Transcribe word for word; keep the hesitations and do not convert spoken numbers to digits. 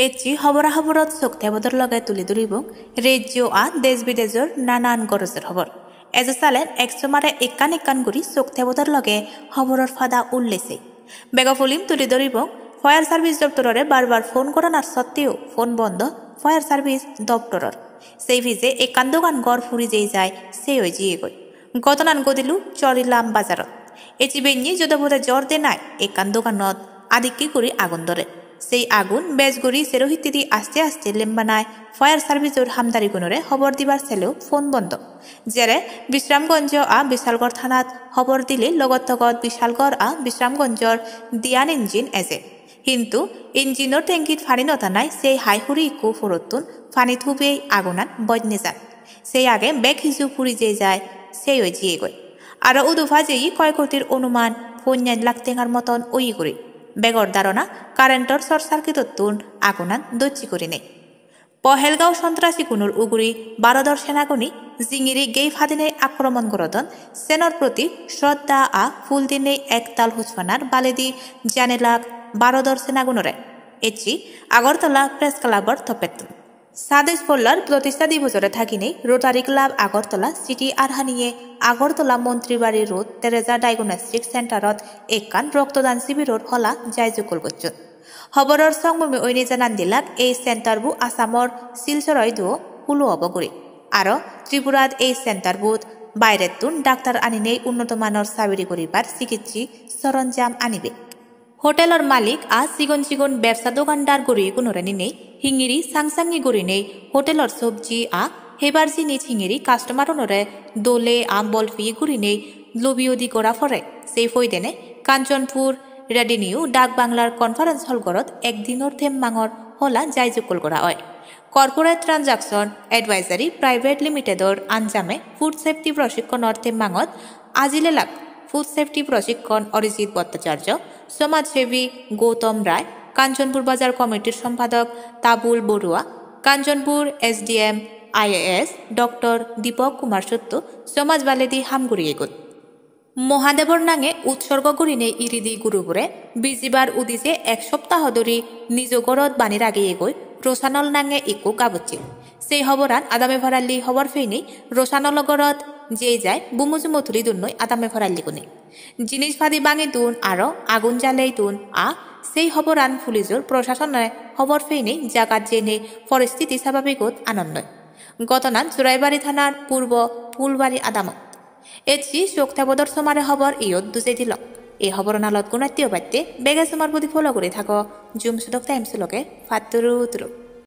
Ecche hobora hoborot sok tebodor loge tuli duribong rejjo a des bidejor nanan gorojor hobor. Ejo salen ek somare ekkan ekkan guri sok tebodor loge hoboror pada ullesei. Bego pulim tuli duribong fire service doptorore bar bar phone goranar sotteo phone bondo fire service doptoror. Sei pije ekkan dogan ghor puri jei jai, sei oi jiyegoi. Ghotonan godilo Chorilam bazarot. Ecche benne jodo pode jor denai ekkan doganot adikke guri agun dore. Sei agun bej guri sero hittedi aste aste lembanai fire service-or hamdarigunore hobor dibar seleo phone bondo. Jere Bisramganj a Bishalgarh thanat hobor dile logot togot Bishalgarh a Bisramganj-or diyan engine eje. Hintu engine-or tankit pani no tanai sei hai huri ikko porottun pani thubei agunan boj nejan. Sei age bek hiju puri jei jai, sei oi jiyegoi. Aro udu pajeye koy kotir onuman ponjash lakh tengar moton oye guri. Begor dharona current-or short circuit-ottun agunan docche gurinei. Pahalgam sontrasigunor uguri Bharodor senagune jingiri gei padinei akromon gorodon, senor proti shraddha a phul dinei ektal hojpanar baledi janelak Bharodor senagunore. Ecche Agartala Press Club-or toppettun. Sadej Pollar protistha dibojore thaginei Rotary Club Agartala City arhaniye Agartala Montri Bari Road Teresa Diagnostic Center-ot ekkan roktodan sibiror hola jaijukkol gocchon. Hoboror songmumi oinei janan dilak ei center-bo Assamor Silchorot idu hulo obo guri. Aro Tripurat ei center-bot bairettun daktar aninei unnoto manor sabiri guribar sikitsi soronjam anibe. Hotelor malik a sigon sigon bebsa dogandar gurigunore ninei hingiri sang sangi gurinei hotelor sobji a hebar jinis hingiri customer-unore dole a bolpeye gurinei lobiyodi gora pore. Sei poidene Kanchanpur Ready New Dak Banglar conference hall gorot ek dinor temmangor hola jaijukkol gora oi. Corporate Transaction Advisory Private Limited-or anjame food safety proshikkonor temmangot ajilelak food safety proshikkon Arijit Bhattacharya, somajsebi Gautam Rai, Kanchanpur Bazar Committee-r sompadok Tabul Borua, Kanchanpur S D M I A S Doctor Deepak Kumar Suttu somaj baledi ham guriyegun. Mohadebor nange utsorgo gurinei iridi gurubore bijibar udije ek soptaho dhuri nijo gorot bani rageyegoi Rosanol nange ikko gabucche. Sei hoboran adame paralli hobor peinei Rosanolo gorot jei jai bumujumo tuli dunnoi adame paralligune. Jinis padi bangi dun aro agun jalei dun a sei hoboran pulijor proshasone hobor peinei jagat jeinei poristiti sababigot anonnoi. Ghotonan Churaibari thanar purbo Phulbari adamot. Ecche sok tebodor somare hobor iyot dujei dilong. Ei hoboronalot gunatte obatte bege somar bodi follow guri thago Jum Sodok Times loge. Patturu turu.